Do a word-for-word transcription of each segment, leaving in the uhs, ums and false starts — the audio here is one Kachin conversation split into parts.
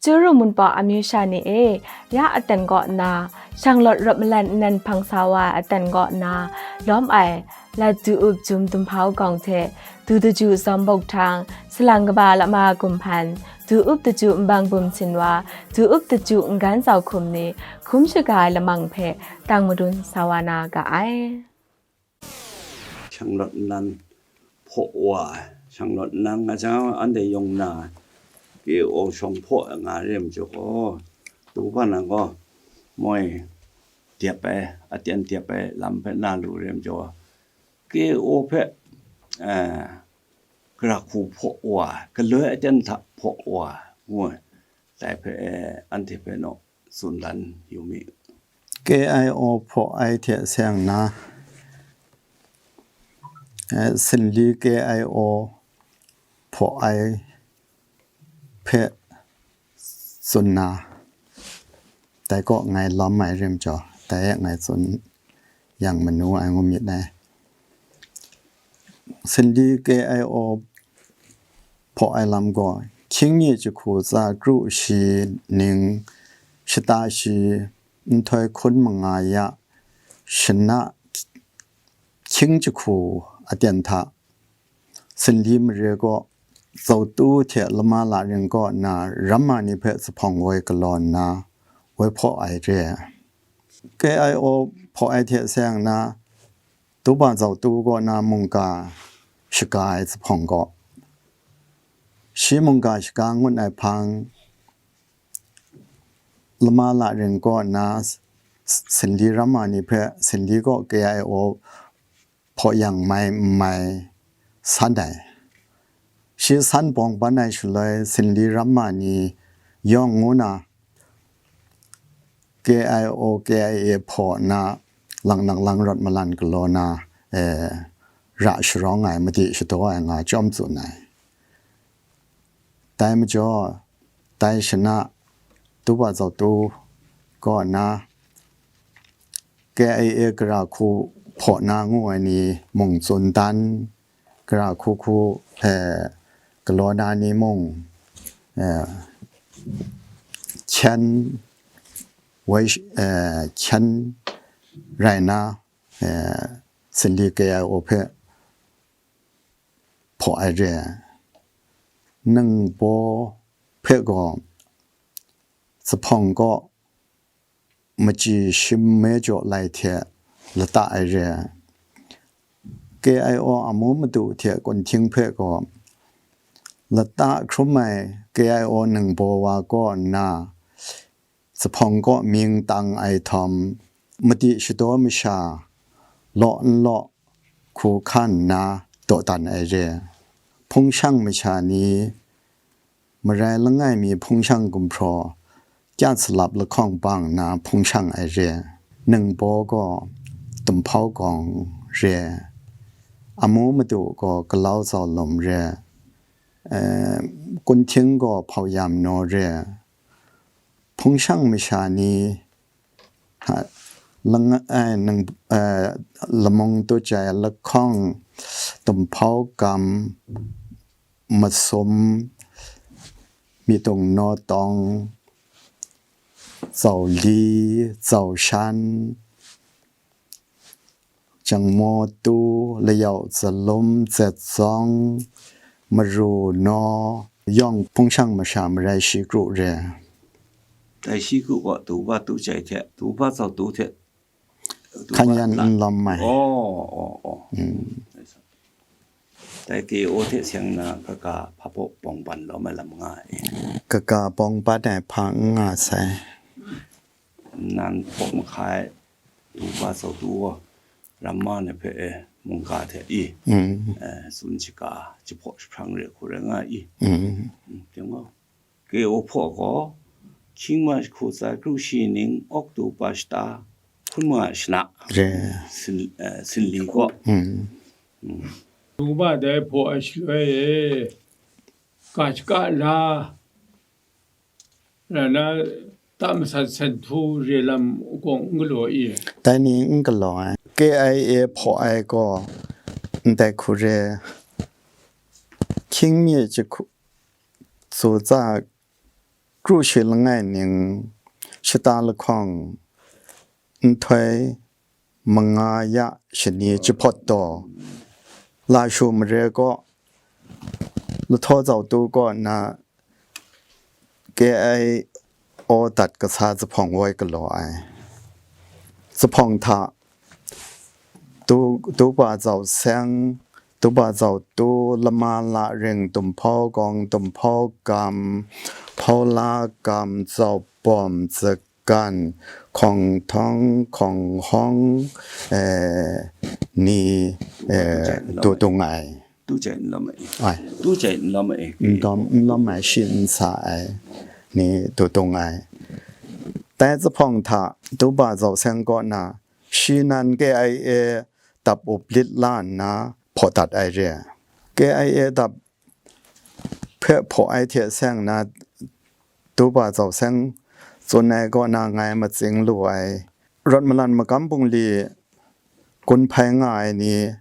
Churu munpawk amyu sha ni e, ya aten kaw nna, shanglawt rawt malan nnan hpang sa wa ai aten kaw nna, lawm ai, lat du up jum dumhpau gawng hte, du daju zawm bawk htang, salang kaba lama gumhpan, du up daju nbang bum sin wa, du up daju n-gan zau hkum ni, hkum shaga ai lamang hpe tang madun sa wa na ga ai. Shanglawt nnan hpaw wa ai, shanglawt nnan nga jang, anhte yawng na ai, K O shawng hpaw ai nga re ai majaw gaw, tu hpa nan gaw, moi dep ai, aten dep ai lam hpe na lu re ai majaw, K O hpe, eh, gara hku hpaw wa ai, galoi aten hta hpaw wa ai, ngu ai, dai hpe, eh, anhte hpe naw tsun dan yu mi. K I O hpaw ai hte seng na, eh, Sinli K I O hpaw ai hpe tsun na, dai kaw ngai lawm ai rim jaw, dai e ngai tsun yang manu ai ngu myit ai. Sinli K I O hpaw ai lam gaw, hkying mi jahku tsa kru shi ning, shata shi nhtoi hkun manga ya, shana hkying jahku aten hta, Sinli mare gaw, Zautu hte Lama Laring kaw na ramma ni hpe zuphpawng woi galaw nna, woi hpaw ai re ai. K I O hpaw ai hte seng na, Tuba Zautu kaw na mungga shaga ai zuphpawng gaw, shi mungga shaga ngut ai hpang, Lama Laring kaw na Sinli ramma ni hpe Sinli kaw K I O hpaw yang mai n mai san ai. Shi san bawng ban ai shaloi Sinli ramma ni yawng ngu na K I O, K I A hpaw na langnak lang rawt malan galaw na, eh, ra sharawng ai, madi shadaw ai nga chyawm tsun ai. Dai majaw, dai shana Tuba Zautu kaw na K I A gara hku hpaw na ngu ai ni mung tsun dan, gara hku hku, eh, galaw na ni mung, eh, hkyen, woi, eh, hkyen rai na, eh, Sinli K I O hpe hpaw ai re ai. Ningbaw hpe gaw, zuphpawng kaw machyi shim me jaw lai hte lata ai re ai. K I O amu madu hte kunhting hpe gaw, lata hkrum ai K I O ningbaw wa kaw nna, zuphpawng kaw mying tang ai htawm, madi shadaw masha law n law hku hkan nna dawdan ai re. Hpung shang masha ni, marai langai mi hpung shang gumhpraw, kya salap lahkawng bang nna hpung shang ai re. Ningbaw gaw dumhpau gawng re. Amu madu gaw galau zau lum re. Eh, kunhting gaw hpau yam naw re. Hpung shang masha ni, ha, lang-, eh, nang, eh, lamung tu jai lahkawng, dumhpau gam, masum, myitung naw tawng, zau li, zau shan, jangmaw tu, layau zalum, zet zawng, maru naw, yawng hpung shang masha marai shi kru re. Dai shi kru gaw, tuba tu jai hte, tuba zau tu hte, hkan yan n lawm mai. Aw, aw, aw. Dai K O hte seng na, kaga hpa baw bawng ban lawm ai lam nga ai. Kaga bawng ban ai hpa n nga sai. Nan hpaw mahkai, tuba zau tu gaw, ramma ni hpe e, mungga hte i, eh, tsun shaga, jahpaw jahprang re hku rai nga i. Mm, ting gaw, K O hpaw gaw, hkying mi jahku tsa kru shi ning, October shata, hkun manga shana, Re. Sin, eh, Sinli kaw. Mm. Tuba dai hpaw ai shaloi e, ga shaka la, la na, ta masat san htu re lam gawng n galaw i. Dai ni n galaw ai. K I A hpaw ai gaw, ndai hku re, hkying mi jahku, tsu tsa kru shi langai ning shata lahkawng nhtoi manga ya shani jahpawt taw, lashu mare kaw, lahtaw zau tu kaw na K I O dat kasa zuphpawng woi galaw ai. Zuphpawng hta, tu, tuba zau seng, tuba zau tu, lama la ring, dumhpau gawng, dumhpau gam, hpau la gam, zau bawm, zak gan, hkawng htawng, hkawng hawng, eh, ni, eh, tu tung ai. Tu jai n lawm ai. Ai. Tu jai n lawm ai. N dawm, n lawm ai, shi n sa ai, ni tu tung ai. Tai zuphpawng hta, tuba zau seng kaw na, shi nan K I A dap up lit la nna, hpaw dat ai re. K I A dap hpe hpaw ai hte seng na, tuba zau seng tsun ai kaw na ngai matsing lu ai. Rawt malan magam bungli gun hpai nga ai ni,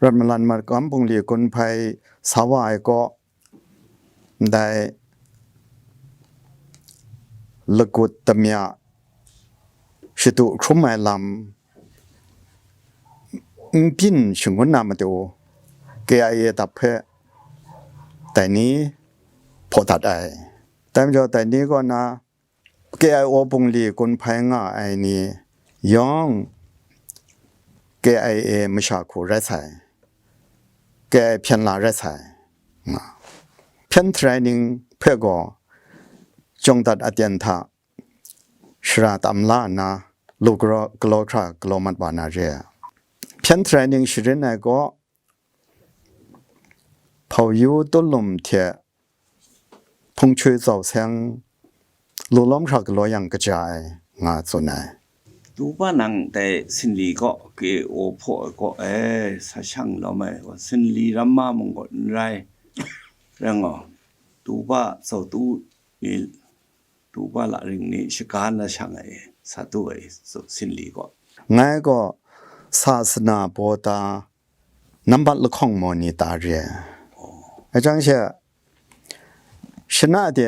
rawt malan magam bungli gun hpai sa wa ai kaw, ndai lagut damya shadu hkrum ai lam n byin shangun na matu, K I A dap hpe dai ni hpaw dat ai. Dai majaw, dai ni kaw na K I O bungli gun hpai nga ai ni yawng K I A masha hku rai sai, K I A hpyen la rai sai. Nga. Hpyen htarai ning hpe gaw jawng dat aten hta shara tam la nna, lu galaw, galaw hkra galaw mat wa na re. Hpyen htarai ning sharin ai gaw, hpau yu tulum hte hpungchui zau seng, lu lawm hkra galaw yang kaja ai, nga tsun ai. Tuba nang dai sinli kaw, K I O hpaw ai kaw, e, sa shang lawm ai, sinli ramma mung gaw n rai, rai ngaw, tuba zau tu ni, tuba la ring ni shaga na shang ai, sa tu ai, sinli kaw. Ngai gaw sa sana baw ta, nambat lahkawng maw ni ta re ai. Ai jang she, shana de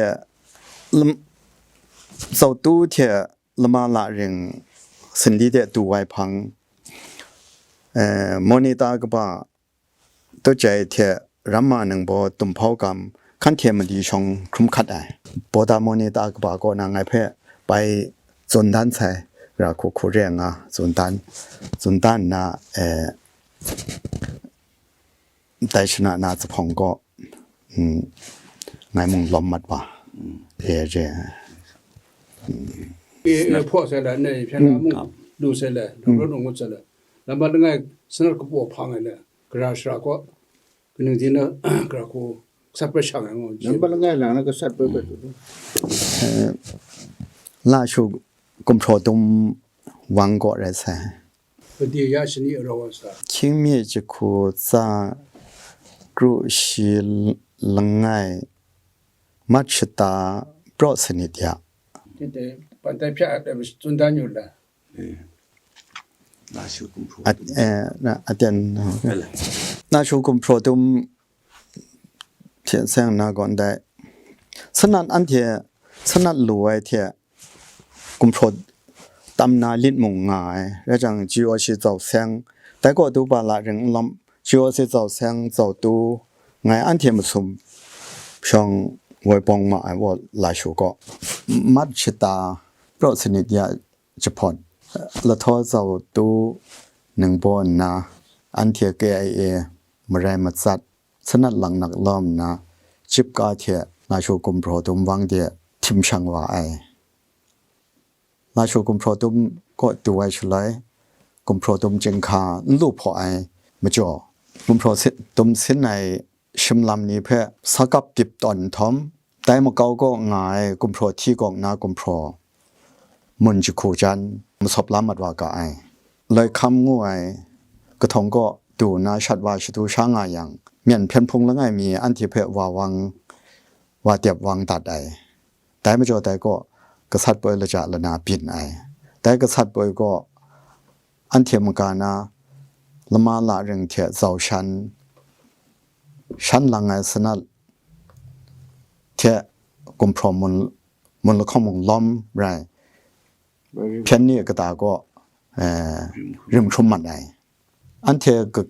lam-, zau tu hte lama la ring sinli de tu wai hpang, eh, maw ni ta kaba, tu jai hte ramma nang baw dumhpau gam hkan hte mali shawng hkrum hkat ai. Baw ta maw ni ta kaba kaw na ngai hpe bai tsun dan sai, ra hku hku re nga tsun dan, tsun dan nna, eh, dai shana na zuphpawng kaw, mm, ngai mung lawm mat wa, re re. E, e, hpaw sai la, ne, hpyan na mung lu sai la, dawng daw ngut sai la, lambat langai sanat kapaw hpang ai la, gara shara kaw, kaning di na, gara hku, sat bai shang ai ngaw, lambat langai lang na, kasat bai bai tu. Eh, la shu gumhpraw dum wang kaw rai sai. Padi ya shani araw sa. Hkying mi jahku tsa kru shi langai mat shata praw sanit ya. Tinte, pantai hpya ai tsun dan yu la. Eh, na shu gumhpraw. At, eh, na, aten, na shu gumhpraw dum hte seng na gaw ndai. Sanat anhte, sanat lu ai hte, gumhpraw tam na lit mung nga ai, rai jang, G O C zau seng, dai kaw tu ba la ring n lawm, G O C zau seng, zau tu, ngai anhte masum shawng woi bawng ma ai wa la shu gaw, mat shata, praw sanit ya jahpawt, lahtaw zau tu, ningbaw nna, anhte K I A marai matsat, sanat lang nak lawm nna, jip ka hte la shu gumhpraw dum wang de htim shang wa ai. La shu gumhpraw dum kaw du ai shaloi, gumhpraw dum chyinghka n lu hpaw ai majaw, gumhpraw si-, dum sin ai shimlam ni hpe sa kap dip tawn nhtawm, dai makau kaw nga ai gumhpraw hti gawng na gumhpraw mun jahku jan masawp la mat wa ga ai. Loi hkam ngu ai kahtawng kaw du nna shat wa shadu sha nga yang, myen hpyen hpung langai mi anhte hpe wa wang, wa tep wang dat ai. Dai majaw dai kaw gasat poi laja lana byin ai. Dai gasat poi kaw anhte maga na lama la ring hte zau shan, shan lang ai sanat hte gumhpraw mun mun lahkawng mung lawm rai, hpyen ni a kata kaw, eh, rim hkrum mat ai. Anhte ka-,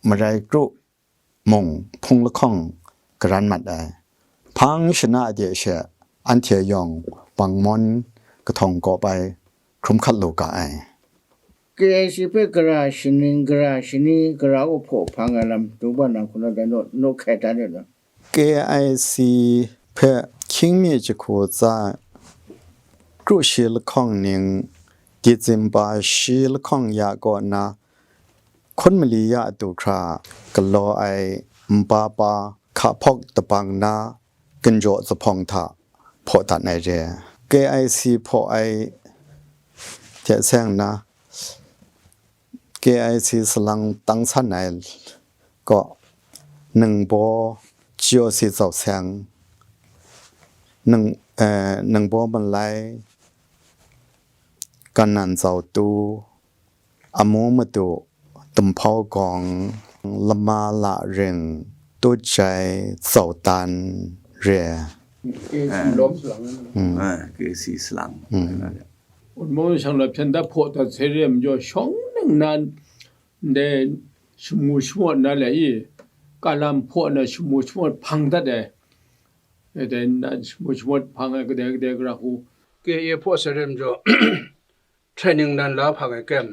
marai kru mung hpung lahkawng karan mat ai. Hpang shana de she anhte yawng bangmawn kahtawng kawp ai hkrum hkat lu ga ai. K I C hpe gara shaning, gara shani, gara a hpaw hpang ai lam, Tuba nang hku na da, naw, naw hkai da ni law. K I C hpe hkying mi jahku tsa kru shi lahkawng ning, Disemba shi lahkawng ya kaw na, hkun mali ya du hkra galaw ai npa pa hka hpawk dabang na, ginjaw zuphpawng hta hpaw dat ai re. K I C hpaw ai hte seng na, K I C salang tang san ai kaw, ningbaw G O C Zau Seng, ning, eh, ningbaw Malai, Kanan Zau Tu, Amu Madu, Tumhpau Gawng, Lama La Ring, Tu Jai, Zau Dan re. K C lawm salang. Mm. Ah, K C salang. Mm. Wunmawng shang la hpyen dap hpaw dat sai re majaw, shawng nang nan, ndai shamu shamawt na le i, kalam hpaw na shamu shamawt hpang dat ai. E dai nan shamu shamawt hpang ai, kadai kadai gara hku. K A hpaw sai re majaw, training nan la hpang ai kem.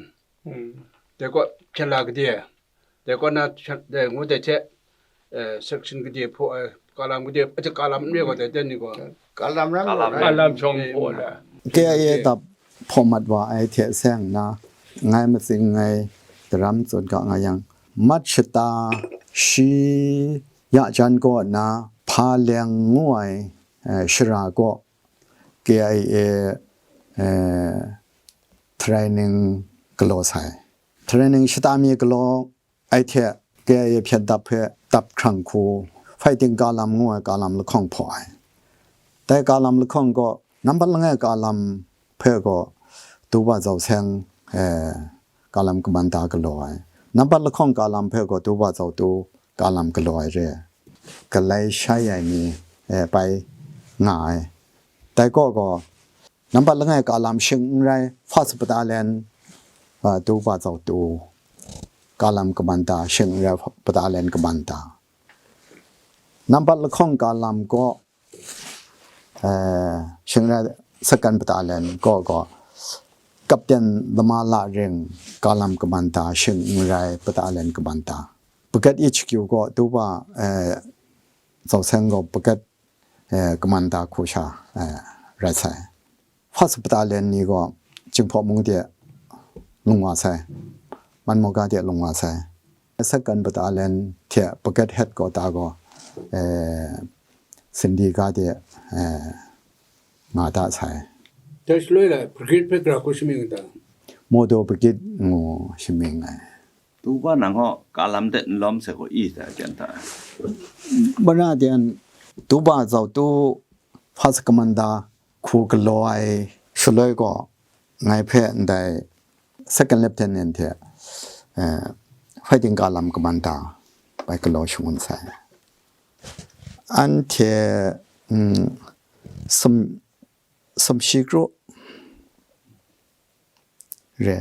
Hmm. Dai kaw hpyen la gade, dai kaw na, dai ngu dai hte, eh, section gade hpaw ai, kalam gade, aja kalam n re gaw dai ten ni gaw. Kalam ram Kalam rai. Kalam shawng hpaw la. K I A dap hpaw mat wa ai hte seng na, ngai matsing ngai daram tsun ga nga yang, Mat shata shi ya jan kaw na, Hpa Leng ngu ai, eh, shara kaw K I A, eh, training galaw sai. Training shata mi galaw ai hte K I A hpyen dap hpe dap hkrang hku, fighting kalam ngu ai kalam lahkawng hpaw ai. Dai kalam lahkawng gaw, nampat langai kalam hpe gaw, Tuba Zau Seng, eh, kalam kaman da galaw ai. Nampat lahkawng kalam hpe gaw, Tuba Zau Tu kalam galaw ai re. Galai shai ai mi, eh, bai nga ai. Dai kaw gaw, nampat langai kalam shing n rai, first battalion, ah, Tuba Zau Tu kalam kaman da, shing n rai, battalion kaman da. Nampat lahkawng kalam gaw, eh, shing n rai, second battalion gaw, gaw, Captain Lama La Ring kalam kaman da, shing n rai, battalion kaman da. Brigade H Q gaw, Tuba, eh, Zau Seng gaw, Brigade eh, kaman da hku sha, eh, rai sai. First battalion ni gaw Jinghpaw mung de lung wa sai, Manmawga de lung wa sai. Second battalion hte brigade headquarter gaw, eh, Sindika de, eh, nga da sai. Dai shaloi la, brigade hpe gara hku shamying ta? Modo Brigade ngu shamying ai. Tuba nang gaw kalam de n lawm sai gaw i ta jan ta. Mara dian, Tuba Zau Tu first commander hku galaw ai shaloi gaw, ngai hpe ndai second lieutenant hte, eh, fighting kalam commander bai galaw shangun sai. Anhte, mm, sum, sumshi kru re.